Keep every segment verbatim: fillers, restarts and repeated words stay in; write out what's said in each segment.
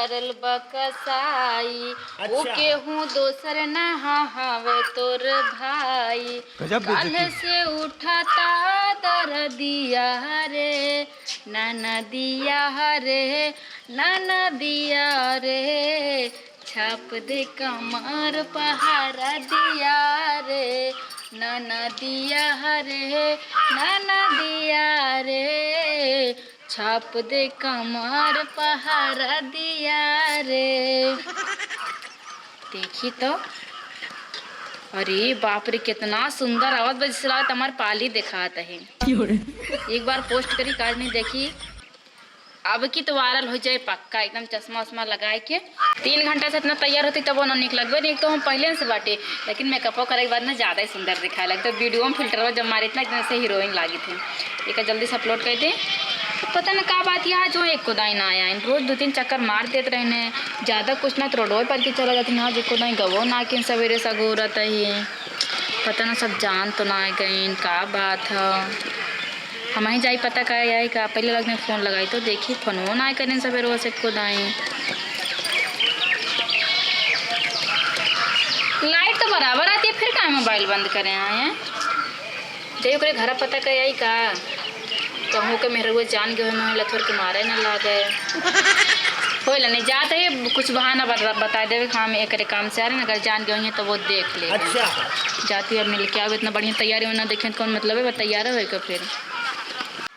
करल बकसाई, अच्छा। ऊ केहू दोसर ना हवे तोर भाई। गजब बेइज्जती। काल्ह से उठाता दरदिया रे, ननदिया रे, ननदिया रे, छाप दे कमर पहाड़ा दिया रे, ननदिया रे, ननदिया रे, छाप दे कमर पहाड़ा दिया रे। देखी तो, अरे बाप रे, कितना सुंदर आवत बा, जैसे लागत हमार पाली देखात है। एक बार post करी, काज नहीं देखी, अब की तो viral हो जाए पक्का, एकदम चश्मा उश्मा लगाए के। तीन घंटा से इतना तैयार होती तब ना निक लगबे नहीं, एक तो हम पहले से बाटे, लेकिन मेकअपो करे के बाद ना ज्यादा ही सुंदर दिखाए लगते। वीडियो में फिल्टरवा जब मारे इतना एकदम से हीरोइन लागी थी। एक जल्दी से upload कर दे। तो पता ना का बात, यहाँ जो एको दाई ना आया, रोज दो तीन चक्कर मार देत रहने, ज्यादा कुछ ना तो रोडवे पर के चला जाती ना, आज एको दाई गवो ना किन सवेरे सगोरत ही। पता ना सब जान तो ना गईन, का बात है। हमहीं जाई पता का आई का, पहले लगने फोन लगाई तो देखी, फोनो ना करें सबेरवा से एको दाई। लाइट तो बराबर आती है, फिर काहे मोबाइल बंद करे आए हैं? जाई ओकरे घर पता का आई का, कहूँ के मेहरुआ जान गए होई, लथुर के मारे न लागे। होई ला नहीं जात है, कुछ बहाना बता, बता देवे कि हम एकरे काम से आ रहे हैं, अगर जान गए होई तो वो देख ले। अच्छा। जाती है मिल के आओ, इतना बढ़िया तैयारी होना देखे कौन मतलब है, वो तैयार होए का फिर।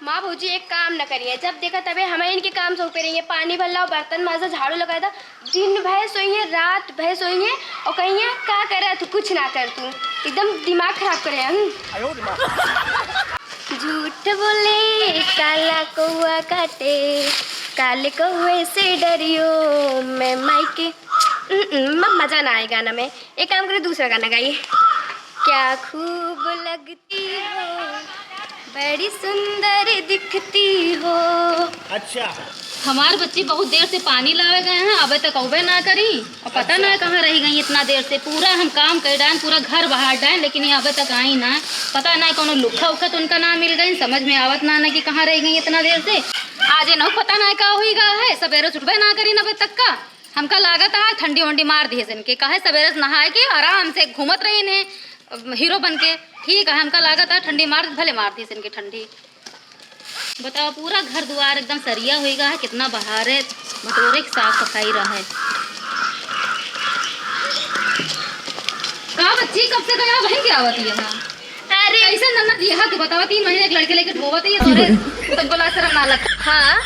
माँ भौजी एक काम न करिए, जब देखा तबे हम इनके काम सौंपे रहिए, पानी भर लाओ, बर्तन माजा, झाड़ू लगा दो, दिन भर सोइए, रात भर सोइए और कहिए का करे तू, कुछ ना कर तू, एकदम दिमाग खराब करे हम। झूठ बोले काला कौआ काटे, काले कौए से डरियो मैं माई के। उम, उम, म-, मजा ना आए गाना में। एक काम करो, दूसरा गाना गाइए। क्या खूब लगती हो, बड़ी सुंदर दिखती हो। अच्छा। हमार बच्ची बहुत देर से पानी लावे गए हैं, अबे तक अउबे ना करी। और पता ना कहाँ रही गई इतना देर से। पूरा हम काम कर डाएन, पूरा घर बहार डाएन, लेकिन ये अबे तक आई ना। पता ना कौनो लुक्खा उक्खा तो उनका ना मिल गई, समझ में आवत ना, ना कि कहाँ रह गई इतना देर से। आज इन्हों पता ना का हुई गा है, सबेरे से उठबे ना करी ना अबे तक का। हमका लागत है ठंडी वंडी मार दिए इनके, काहे सबेरे से नहाए के आराम से घूमत रही ने हीरो बन के। ठीक है, हमका लागत है ठंडी मार, भले मार दिए इनके ठंडी। बताओ, पूरा घर दुआर एकदम सरिया होई गा है, कितना बहारे बटोरे के साफ सफाई रहे। का बच्ची, कब से गया बहन के आवत ही है? अरे कैसे ननद यह तू बताओ, तीन महीने एक लड़के लेके ढोवत ही है तोरे, तब बोला शर्म ना लगता। हाँ,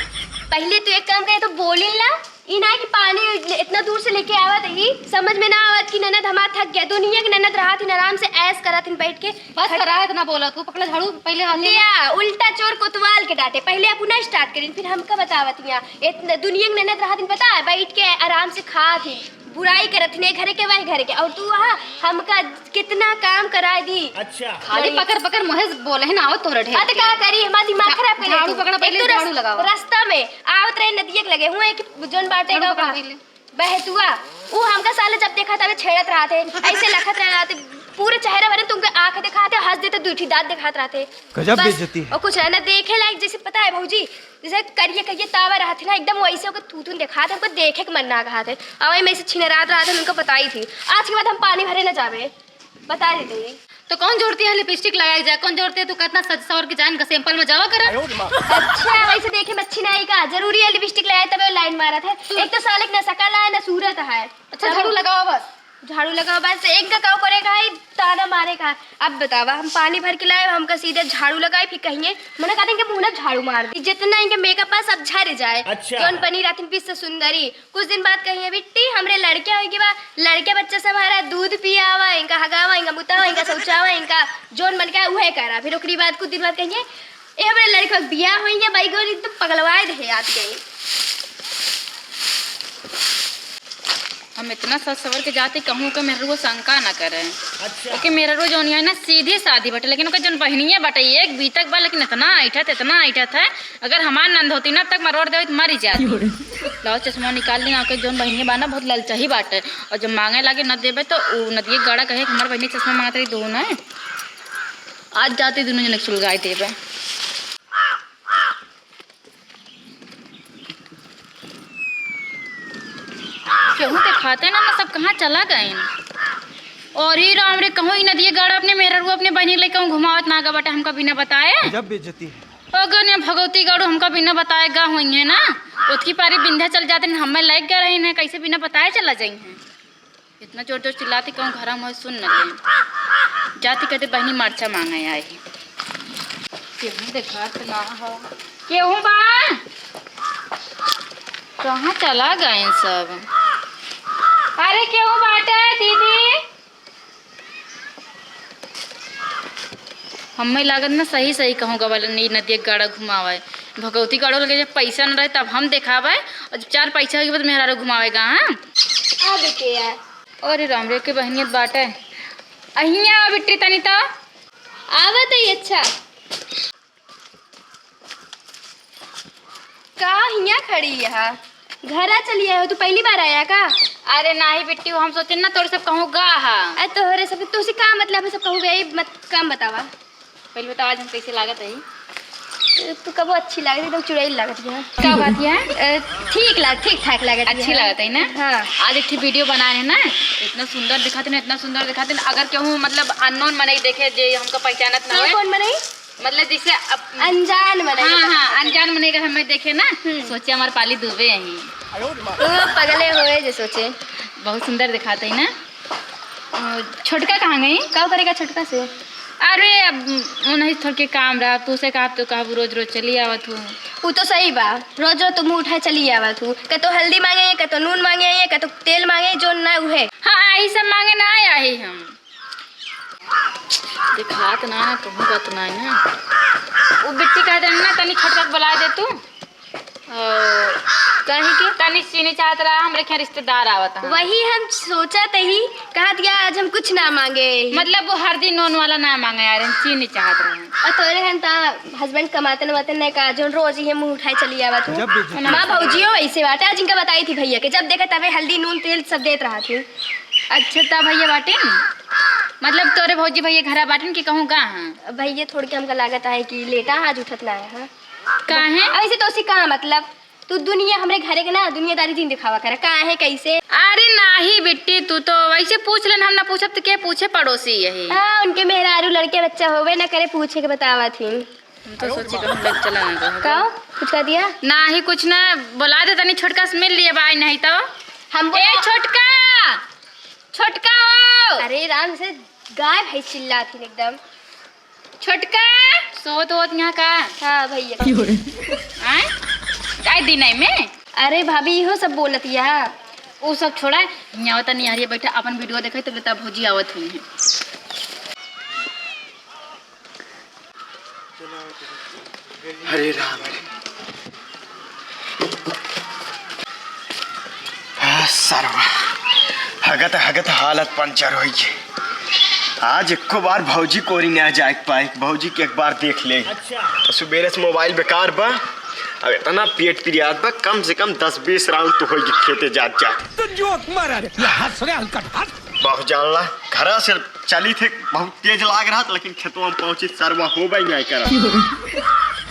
पहले तू एक काम करे तो बोलिन ला, ई ना कि पानी इतना दूर से लेके आवत ही, समझ में ना आवत कि ननद हमार थक गया। दुनिया के ननद रहत हिन, आराम से ऐश करत हिन बैठ के। बस करा, इतना बोला तू, पकड़ा झाड़ू पहले हाथ में। लिया, उल्टा चोर कोतवाल के डांटे, पहले अपना start करिन, फिर हमका बतावत हिया। इतना दुनिया के ननद रहत हिन, पता है, बैठ के आराम से खात हिन, बुराई करत हिन, ए घरे के, वही घरे के, और तू वहाँ हमका कितना काम करा दी। अच्छा। खाली बड़ी पकड़ पकड़ मुँहे से बोले है ना, आवत तोहरा ढेर हाँ, तो के। का करी, हमार दिमाग झा-, खराब कर झाड़ू लेती। पकड़ा पहले, एक तो रस-, झाड़ू लगावा। रास्ता में आवत रहे नदिया के लगे, हुआ एक जोन बाटे झाड़ू का पकड़ा बा? पहले। बहतुआ, ऊ हमका साले जब देखा तबे छेड़त रहत है, ऐसे लखत रहत है, पूरे चेहरा भरे तुमके आँख दिखाते, हंस देते, दुई ठी दांत दिखात रहत है। गजब बस, बेइज्जती है। और कुछ है ना देखे लायक, जैसे पता है भौजी, जैसे करिए करिए तावा रहत है ना, एकदम वैसे ओकर थूथुन देखात है, हमको देखे के मन ना कहत है। और वही में से छिनरात रहत है, उनको पता ही थी। आज के बाद हम पानी भरे ना जावे, बता देते हैं। तो कौन जोड़ती है लिपस्टिक लगाए जाए, कौन जोड़ती है? तू कितना सज सवर के जान का सैंपल में जावा करा। अच्छा, वैसे देखे में अच्छी नहीं का, जरूरी है लिपस्टिक लगाए तबे वो लाइन मारत है। एक तो साले के ना शकल है ना सूरत है। अच्छा, तब झाड़ू लगावा बस। झाड़ू लगावा बस, एक का काव करे का है, ताना मारे का। अब बतावा, हम पानी भर के लाए, हमका सीधे झाड़ू लगाई, फिर कहिए, मना कर देंगे, मुँह ना झाड़ू मार दी, जितना इनके मेकअप है सब झर जाए। अच्छा। जौन बनी रहती विश्व सुंदरी, कुछ दिन बाद कहिए, "बिट्टी, हमरे लड़के होई के बा, लड़के बच्चे संभारा, दूध पियावा, इनका हगावा, इनका मुतावा, इनका शौचावा, इनका जौन मन के उहे करा।" फिर ओकरी बाद कुछ दिन बाद कहिए, "ए, हमरे लड़के के बियाह होई है, बाई गोरी, एकदम पगलवाए दे याद गई।" हम इतना सज सवर के जाते, कहूँ के मेहरुआ शंका ना करे। अच्छा। ओके मेहरुआ जौन है ना, सीधी साधी बटे, लेकिन ओके जौन बहिनिया बटे, एक बीतक बा, लेकिन इतना ऐठत, इतना ऐठत है, अगर हमार नंद होती ना, तक मरोड़ देवे तो मर ही जाती। लाओ चश्मा निकाल ली, आके जौन बहिनिया बा ना, बहुत ललचही बाटे, और जब मांगे लागे न देबे तो उ नदिया गाड़ा कहे कि हमार बहिनी चश्मा मांगत रही, दो ना है। आज जाते दोनों जने के सुलगाए देबे। पता ना, ना सब कहाँ चला गए। और ही राम रे, कहूँ ई नदिया गाड़ा अपने मेहररुआ, अपने बहिनी के लइके कहूँ घुमावत ना गा बाटे हमका बिना बताए। गजब बेइज्जती है। अगर ने भगवती गाड़ू हमका बिना बताए गा हुई है ना, उतकी पारी विंध्याचल जाते हैं, हमें लइके गा रही है, कैसे बिना बताए चला जाई है। इतना जोर जोर चिल्लाती कहूँ घर में सुन न ले। जाती कहते बहिनी मरचा मांगे आई। केहू देखात ना हो। केहू बा? कहाँ चला गए सब? अरे केहू बाटे दीदी? हमें लागत ना सही सही कहूँ गवालन ई नदिया के गाड़ा घुमावे। भगवती गाड़ो लगे जब पैसा न रहे तब हम देखावे, और जब चार पैसा होई के बाद मेहरारू घुमावेगा, हाँ? आ बेटे यार। अरे राम रे, के बहनियत बाटे। अहिया आ बिट्टी तनी तो। आवत है, अच्छा। का हियाँ खड़ी है? घरा चली आए हो, तू पहली बार आया का? अरे नाही बिट्टी, हम सोचे ना तोरे सब कहूँ गा हा। अरे तोहरे सब, तुझसे का मतलब है सब कहूँ गा, ये मत काम बतावा। पहले बतावा आज हम कैसे लागत है? तू कबो अच्छी लागत है, एकदम चुड़ैल लागत है। का बात है? अ, ठीक लाग, ठीक ठाक लागत अच्छी है। लागत है ना? हाँ। आज एक ठे वीडियो बना रहे ना, इतना सुंदर दिखाते ना, इतना सुंदर दिखाते ना। अगर केहू मतलब अननोन मनई देखे जे हमका पहचानत ना तू होए। कौन मनई? मतलब जैसे अब अनजान मनई हाँ, मतलब हाँ, अनजान मनई अगर हमें देखे ना, हम्म। सोचे हमार पाली दुबे यहीं। ओ पगले होए जे सोचे। बहुत सुंदर दिखाते हैं ना। अ, छोटका कहाँ गई? का करेगा छोटका से? अरे अब उन्हीं थोड़ के काम रहा, तू से कहा तो कहा रोज रोज चली आवत हूँ। उ तो सही बा, रोज रोज तुम उठाए चली आवत हूँ। कतो हल्दी मांगे, कतो नून मांगे, कतो तेल मांगे, जो ना उहे। हाँ, यही सब मांगे ना आया ही हम। दिखात ना, कहूँ बात ना है। वो बिट्टी कह देना ना, तनी छोटका के बुला दे तू। ओ, काहे के? तनी चीनी चाहत रहा, हमरे यहाँ रिश्तेदार आवत हैं। वही हम सोचत ही, कहत या आज हम कुछ ना मांगे। मतलब वो हरदी नून वाला ना मांगे यार, हम चीनी चाहत रहे। और तोरे हन ता husband कमाते न वाते नहीं का, जोन रोज ही मुंह उठाए चली आवत हूँ। जब भी माँ भौजियो ऐसे बाटे, आज इनका बताई थी भैया के, जब देखा तबे हल्दी नून तेल सब देत रहा थी। अच्छा, ता भैया बाटिन? मतलब तोरे भौजी भैया घरा बाटिन कि कहूँ गा हाँ? भैया थोड़ के हमका लागत है कि लेटा आज उठत ना है, हाँ। काहे? ऐसे तो उसी का मतलब, तू दुनिया हमरे घरे के ना दुनियादारी जिन दिखावा करे, काहे कैसे? अरे नाही बिट्टी, तू तो वैसे पूछ लेन, हम ना पूछब तो के पूछे पड़ोसी यही। हाँ, उनके मेहरारू लड़के बच्चा होवे ना करे, पूछे के बतावा थी। हम तो सोची कहूँ लग चला ना कहूँ। का? कुछ कह दिया? नाही कुछ ना, बुला दे तनी छोटका से मिल लिए बाई नहीं तो। हम ए बोला छोटका, छोटका हो। अरे राम से गाय भैंस चिल्लात ही एकदम। छोटका, सोत होत यहाँ का? हाँ भैया। आय? आय दिन में? अरे भाभी, इहो सब बोलत या। उ सब छोड़ा, यहाँ तनी हरिया बैठा, अपन वीडियो देखे तो बेटा भौजी आवत हुई है। हरे राम, हरे। आ, सरवा, हगत हगत हालत पंचर होई गई। आज एको बार भौजी कोरी ना जाए के पाए, भौजी के एक बार देख ले। अच्छा। तो सुबेरे से मोबाइल बेकार बा, अब इतना पेट पिरियात बा, कम से कम दस बीस राउंड तो होई गई खेते जात जात। तो जोक मारा रे, ये हंस रे हलकट हंस। बहुत जानला, घरा से चली थे, बहुत तेज लाग रहा था, लेकिन खेतवा में पहुंची, सरवा हो भाई नहीं करा।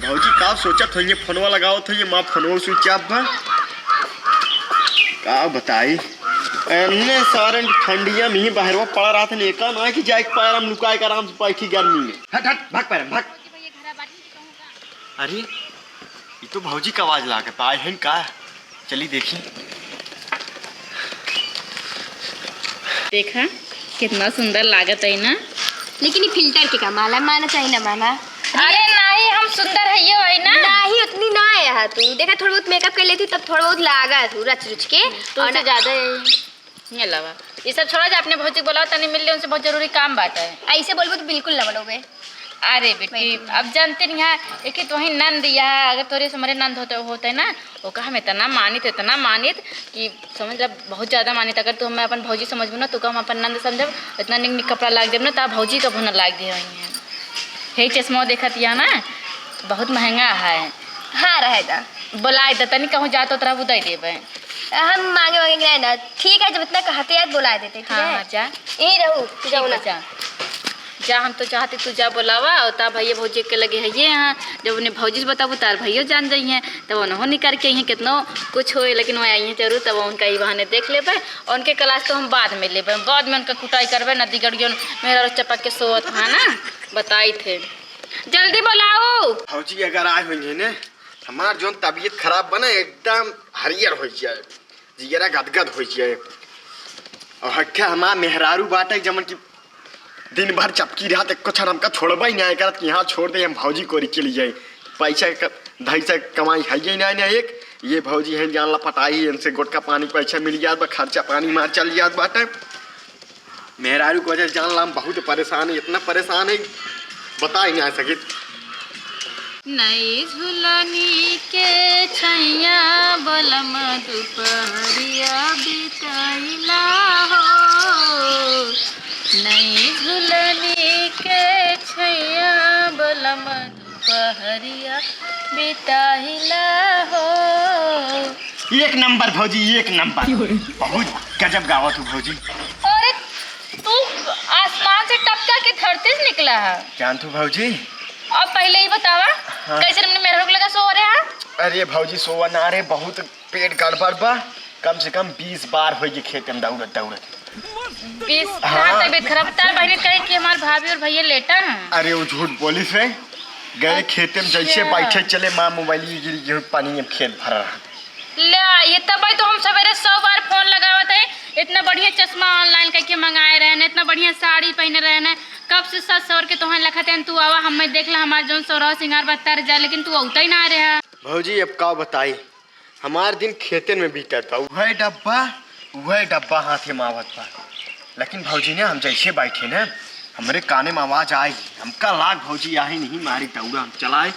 भौजी का सोचत होइए, फोनवा लगावत होइए, माँ फोनवा switch off बा। का बताई, एन्ने सारन ठंडिया में ही बाहरवा पड़ा रहा था, एका ना कि जाए के पाए, हम लुकाए के आराम से बैठी गर्मी में। हट, हट, भाग पाए, भाग। अरे, ये तो भौजी का आवाज लागत, आए हैं का? चली देखी। देखा, कितना सुंदर लागत है ना। लेकिन ये filter के का माला, माना चाहे ना माना। अरे नाही, हम सुंदर है ये है ना। नाही, उतनी ना आया है तू। देखा, थोड़ा बहुत makeup कर लेती तब थोड़ा बहुत लागा है तू रच रुच के। तो और ना ज्यादा है। ये लावा, ये सब छोड़ा जा, अपने भौजी के बुलाओ, तनी मिल ले उनसे, बहुत जरूरी काम बात है। ऐसे बोलबो तो बिल्कुल ना मनोगे। अरे बेटी, अब जानते नहीं है, एक ही तो ही नंद या, अगर तोरे से हमारे नंद होते, होते ना, ओका हम इतना मानित, इतना मानित कि समझ ला, बहुत ज्यादा मानित। अगर तू हमें अपन भौजी समझबू ना, तो हम अपन नंद समझब, इतना निक निक कपड़ा लाग देब ना, तो भौजी का भुना लाग दे वही है। हे चश्मा देखत या ना, बहुत महंगा है। हाँ, रहे दा। बुलाए दा, तनी कहूँ जात होत रहबू, दे देबे। हम मांगे वांगे नहीं ना। ठीक है, जब इतना कहते हैं, बुला देते, ठीक हाँ, है? हाँ, जा। यहीं रहू, ठीक जाओ ना। बा, जा। जा, हम तो चाहती तू जा बोलावा, और ता भैया भौजी के लगे है ये यहाँ, जब उन्हें भौजी से बताबू तार भैया जान जाइए, तब उन्हों निकर के अइहें, कितनो कुछ होए, लेकिन वह अइहें जरूर, तब उनका ई बहाने देख लेबे, और उनके क्लास तो हम बाद में लेबे, बाद में उनका कुटाई करबे, नदी गड़ियों मेरा चपक के सोवत है ना, बताई थे, जल्दी बोलाओ। भौजी अगर आए होइहें ने, हमार जौन तबीयत खराब बने, एकदम हरियर होइ जाए, जियरा गदगद होइ जाए। और हक्के हमार मेहरारू बाटे, जमन की दिन भर चपकी रहत, एको क्षण हमका छोड़बे ही ना करत कि यहाँ छोड़ दे, हम भौजी कोरी चली जाए। पैसा क-, धई से कमाई है ही ना, ना एक, ये भौजी हैं जान ला पटाई, इनसे गोटका पानी पैसा मिल जात बा, खर्चा पानी मार चल जात बाटे। मेहरारू के वजह से जान ला हम बहुत परेशान है, इतना परेशान है, बता ही ना सकित। नई झुलनी के छैया बलम दुपहरिया बिताइला हो, नई झुलनी के छैया बलम दुपहरिया बिताइला हो। एक नंबर भौजी, एक नंबर। बहुत गजब गावत हो भौजी। अरे, तू आसमान से टपका के धरती से निकला है। जानत हो भौजी? अब पहले ही बतावा, हाँ। कैसे हमने मेहरारू के लगा सो रहे हैं? अरे भौजी, सोवा ना रे, बहुत पेट गड़बड़ बा। कम से कम बीस बार होइ गए खेत में दौड़त दौड़त। बीस? हाँ। तबियत खराब, तार बहिनी कहे कि हमार भाभी और भैया लेटा हैं। अरे, वो झूठ बोलिस रे। गए खेते में, जैसे अच्छा। बैठे चले, माँ मोबाइल ये गिर गए, पानी में खेत भर रहा। ले, ये तब भाई तो हम सवेरे सौ बार फोन लगावत है, इतना बढ़िया चश्मा online करके मंगाए रहे हैं, इतना बढ़िया साड़ी पहने रहे हैं, कब से सज सवर के तोहन लखत हैं, तू आवा, हमें देख ला, हमार जौन सोरह सिंगार बत्तर जा, लेकिन तू औता ही ना रहा। भौजी, अब का बताई, हमार दिन खेतन में बीतत बा। उहे डब्बा, उहे डब्बा हाथे में आवत बा। लेकिन भौजी ने, हम जैसे बैठे न, हमरे काने में आवाज आई, हमका लाग भौजी आही नहीं मारी दौड़ा, हम चलाए।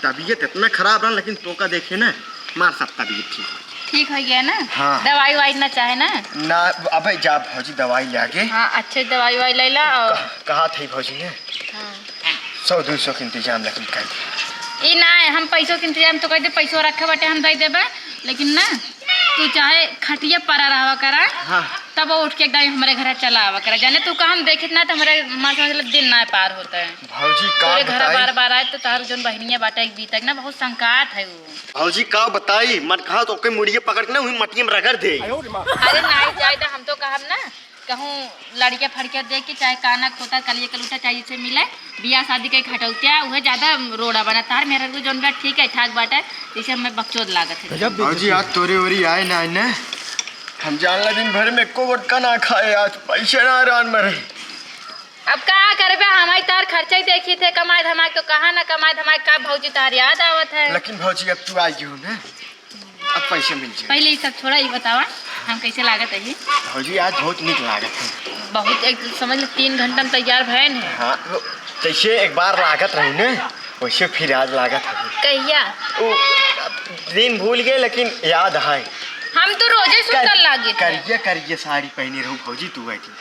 तबीयत इतना खराब रहा, लेकिन तोका देखे न, मार सब तबीयत ठीक हो। ठीक हो गया ना? हाँ। दवाई वाई ना चाहे ना? ना, अबे जा भौजी दवाई ले आगे। हाँ, अच्छे दवाई वाई ले ला और कहा, कहा था भौजी ने? हाँ। सौ दो सौ के इंतजाम लेकिन कर दे। ई ना है, हम पैसों के इंतजाम तो कर दे, पैसों रखा बाटे हम दे देबे, लेकिन ना तू चाहे खटिया परा रहवा करा, हाँ। तब वो उठ के एकदम हमरे घर चला आवा करा। जाने तू का हम देखित ना तो हमरे माँ समझ ले दिन ना पार होता है। भौजी का तोरे घर बताई? बार बार आए तो तार जौन बहिनिया बाटे एक बीतक ना बहुत संकात है वो। भौजी का बताई, मन कहा तो ओके मुड़िए पकड़ के ना वही मटिया में रगड़ दे। अरे नाई जाए तो हम तो कहब ना, कहूँ लड़िका फड़िका देख के, चाहे काना खोता, कलिया कलूटा, चाहे जिससे मिले, बियाह शादी के घटौतिया, उहे ज्यादा रोड़ा बना। तार मेहरारू जौन बा ठीक है, ठाक बाटे, जैसे हमें बकचोद लागत है। भौजी, आज तोरे ओरी आए ना, आए ना, हम जान ला दिन भर में एको गुटका ना खाए, आज पैसे ना रान मरे। अब का करबे, हमारी तार खर्चा ही देखी थे, कमाए धमाए तो कहाँ ना कमाए धमाए, का भौजी तार याद आवत है। लेकिन भौजी, अब तू आई हो ना, अब पैसे मिल जाए। पहले ये सब छोड़ा, ये बतावा, हम कैसे लागत है जी? भौजी, आज बहुत नीक लागत है। बहुत, एक समझ लो, तीन घंटा में तैयार भयन है। हाँ, वो जैसे एक बार लागत रही ना, वैसे फिर आज लागत है। कहिया? वो दिन भूल गए, लेकिन याद है। हम तो रोजे सुंदर कर-, लागे थे। करिए, करिए साड़ी पहनी रहू भौजी, तू आई थी।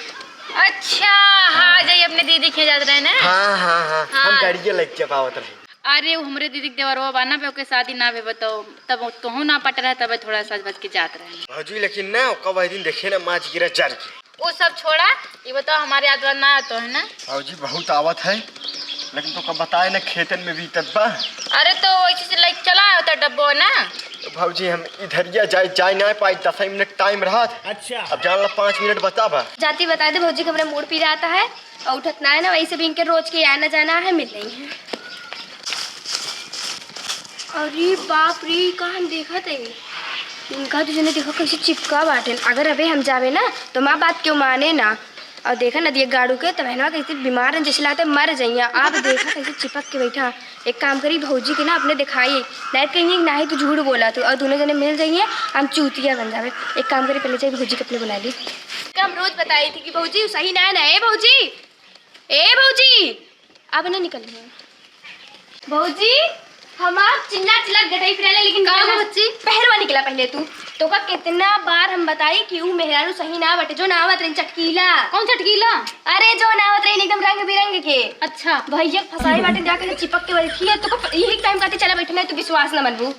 अच्छा, हाँ, हाँ। जब अपने दीदी के जात रहे ना। हाँ, हाँ, हाँ, हम हाँ। गाड़िए लेके जब आवत रहे। अरे, वो हमरे दीदी के देवरवा बा ना, बे ओके शादी ना भे बताओ, तब तोहू ना पट रहे, तब थोड़ा सज बज के जात रहे। भौजी, लेकिन ना, ओका वही दिन देखे ना, माँ जी गिरा जर के। वो सब छोड़ा, ये बताओ, हमारे याद वाद ना आतो है ना? भौजी, बहुत आवत है, लेकिन तो कब बताए ना, खेतन में बीतत बा। अरे, तो वैसे से लाइक चला होता डब्बो ना। तो भौजी, हम इधरिया जाए, जाए ना पाई, दस मिनट टाइम रहत। अच्छा। अब जान ला, पाँच मिनट बता बा। जाती बता दे भौजी कि हमरे मूड पी जाता है। और उठत ना है ना, वैसे भी इनके रोज के आना जाना है, मिल रही है। अरे बाप रे, का हम देखत है? इनका तो जने देखो कैसे चिपका बाटेन। अगर अबे हम जावे ना, तो माँ बात क्यों माने ना? और देखा ना दिए गाड़ू के, तो बहनवा कैसे बीमार है, जैसे लागत है मर जाइया। आप देखा कैसे चिपक के बैठा। एक काम करी, भौजी के ना अपने दिखाई, नहीं तो कहीं ना ही तू झूठ बोला तू, और दोनों जने मिल जाइए, हम चूतिया बन जावे। एक काम करी, पहले जाइए भौजी के अपने बुला ली। हम रोज बताई थी कि भौजी सही ना है ना, ए भौजी, ए भौजी, अब ना निकल रही है। भौजी, हमार चिल्ला चिल्ला गटई फिराले, लेकिन का निकल ना। बच्ची? पहलवा निकला पहले तू। तो का कितना बार हम बताई कि ऊ मेहरारू सही ना बटे, जो ना आवत रही चटकीला। कौन चटकीला? अरे जो ना आवत रही एकदम रंग बिरंग के। अच्छा। भैया फसाई बाटे जाके चिपक के बैठी है, तो का यही टाइम कहती चला बैठना है, तू विश्वास ना मनबू।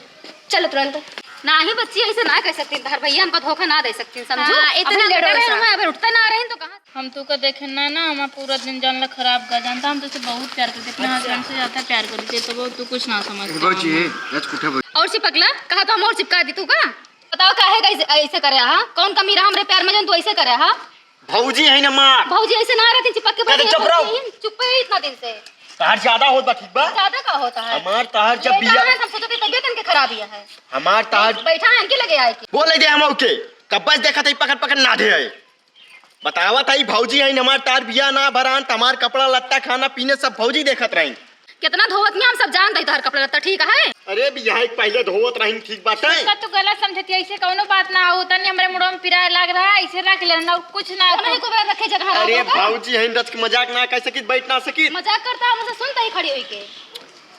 चलो तुरंत। नाही बच्ची, ऐसे ना कह सकती, तहर भैया हमको धोखा ना दे सकती, समझो? हाँ, इतना अभी लेटा रहे लड़ो हुए, अभी उठते ना रहे तो कहाँ हम तू का देखे ना, ना, हमार पूरा दिन जान ला खराब कर जानता। हम तुझसे बहुत प्यार करते, अपने अरे husband से ज्यादा प्यार करते, तो वो तू कुछ ना समझ। ए, भौजी, ए, आज कुठे भौजी? और चिपकला, कहा तो हम और चिपका दी तू का? बताओ, काहे का ऐसे, ऐसे करे हा? कौन कमी रहा हमरे प्यार में, जौन तू ऐसे करे हा? भौजी है ना मार। भौजी ऐसे ना रहती, चिपक के अरे बैठी चुप रहो। है, चुप है इतना दिन से। तहार ज्यादा होत बा, ठीक बा? ज्यादा का होता है? हमार तहार जब ये बिया कहाँ है? हम सोचते तबियत इनके खराब ही है। हमार तहार बैठा है इनके लगे आए के। बोले दे हम ओके। कब बस देखा था, पकड़ पकड़ ना दे आए। बतावत हई, भौजी हईन हमार, तार बिया ना भरान, त हमार कपड़ा लत्ता, खाना पीना सब भौजी देखत रहीन। केतना धोवत में हम सब जानत हई तोहर कपड़ा लत्ता, ठीक है? अरे, बियाह के पहिले धोवत रहीन, ठीक बाटे। उसका तू गलत समझत हई, ऐसे कौनो बात ना हो, तनी हमरे मुड़वा में पिराए लाग रहा है, ऐसे रख लेना, कुछ ना हो। हमरे को रखे जगह अरे, रहो तो का? भौजी हईन, रच के मजाक ना कर सकित, बैठ ना सकित। मजाक करता, हमसे सुनता ही खड़ी हुई के।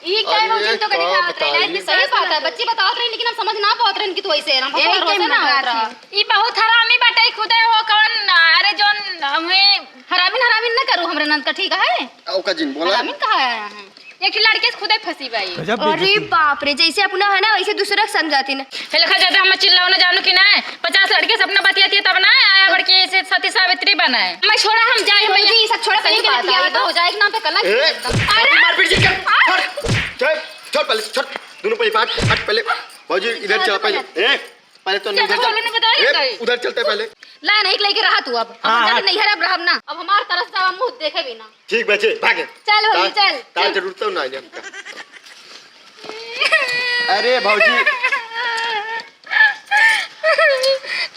ई क्या अरे, रोज तो कभी का खावत रहे, बताई? नहीं, सही बात है, बच्ची बतावत रही, लेकिन हम समझ ना पावत रहे कि तू ऐसे है, हम यही भरोसा टाइम ना लगा होत रहा। थी। ई बहुत हरामी बाटे, ई खुदे हो कौन, अरे जौन हमें हरामिन, हरामिन न करू हमरे नंद का, ठीक है? ओका जिन बोला। हरामिन कहा है? एक ठे लड़के से खुदे फंसी बाई। गजब अरे बेइज्जती। बाप रे, जैसे अपना है ना, वैसे दूसरा के समझाती ना। हे लखा ज्यादा हम चिल्लाओ ना जानू कि ना, पचास लड़के से अपना बतियाती है तब ना आया बड़की ऐसे सती सावित्री बना है। मैं छोड़ा, हम जाए भैया। जी, सब छोड़ा, सही कहीं बात है, ये तो हो जाएगी ना, तो कलंक ए, एकदम। अरे! मारपीट जी कर। छोड़, छोड़, छोड़ पहले, छोड़। दोनों पहले हट, हट पहले। भौजी, इधर चला पहले। ए, पहले तो क्या इधर चल। बोलो ना, बताओ ए, क्या? उधर चलते पहले। ला, नहीं लेके रहा तू अब। हाँ, हम हाँ। नहीं है, अब रहब ना। अब हमार तरस जावा, मुँह देखे भी ना। ठीक बचे, भागे। चल, भौजी, ता-, चल, ता चल। जरूरत तो ना है हमका। अरे भौजी।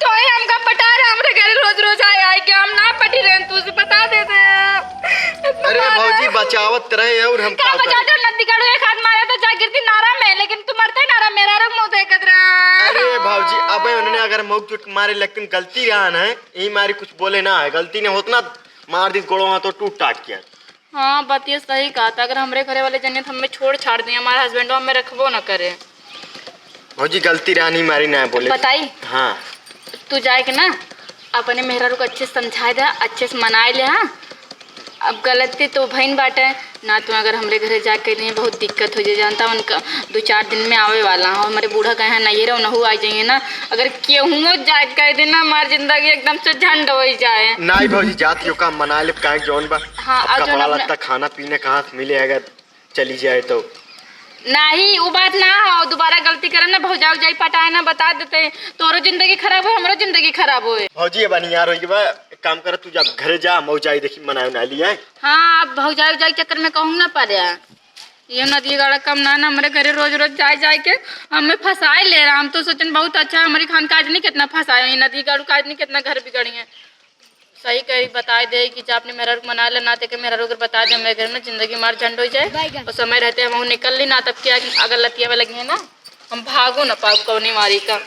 तो ये हमका पटा रहे, हमरे घर रोज रोज आए आए के, हम ना पटी रहे, तू से बता दे दे। अरे भौजी, बचावत रहे और हम का का बचा करें? दे, नदी काढ़ो, एक हाथ मारे तो जा गिरती नारा में, लेकिन तू मरते नारा मेरा रो मुँह देखत रहा। अरे भौजी, अबे उन्होंने अगर मौक चुट मारे, लेकिन गलती रहा ना है, यही मारी कुछ बोले ना है, गलती ने होत ना, मार दी गोड़ो हाथ तो टूट टाट किया। हाँ, बात ये सही कहा था। अगर हमरे घरे वाले जनियत हमें छोड़ छाड़ दें, हमारा husband हमें रखबो ना करे। भौजी, गलती रहनी मारी ना बोले। बताई? हाँ। तू जाए के ना, अपने मेहरारू को अच्छे से समझाए दे, अच्छे से मनाए ले, हाँ? अब गलती तो भइन बाटे, ना तू अगर हमरे घरे जाके नहीं, बहुत दिक्कत हो जाए, जानता उनका दो चार दिन में आवे वाला हो, हमारे बूढ़ा कहे हैं, नहीं रहो, नहू आ जाइए ना, अगर केहूँ जाए कह दे ना, हमार जिंदगी एकदम से झंड हो जाए। नाई भौजी, जात यो काम मना ले, काहे जौन बा। हाँ, अब और जौन कपड़ा अपना लत्ता, खाना पीना कहाँ से मिले अगर चली जाए तो? नहीं, वो बात ना हो, दोबारा गलती करे ना, भौजाऊ जाई पटाए ना, बता देते, तोरो जिंदगी खराब हो, हमरो जिंदगी खराब होए। भौजी, अब अनियार हो गई बा, एक काम कर, तू जा घरे जा, मऊ जाई देखी मनाए उनाए लिया। हाँ, अब भौजाऊ जाई चक्कर में कहूँ ना पड़े। ये नदी गाड़ा कम ना, ना हमरे घरे रोज रोज जाए जाए के हमें फंसाए ले रहा। हम तो सोचन बहुत अच्छा, हमारी खान का आदमी कितना फंसाए, ये नदी गाड़ू का आदमी कितना घर बिगड़ी है। सही कही, बताए दे कि जा अपने मेहरारू को मना ले, ना तेके मेहरारू को बता दे, हमरे घर में जिंदगी मार झंड हो जाए। बैगन। और समय रहते हम निकल ली ना, तब क्या अगर लतिया में लगी है ना, हम भागो ना पाओ कौनी मारी का।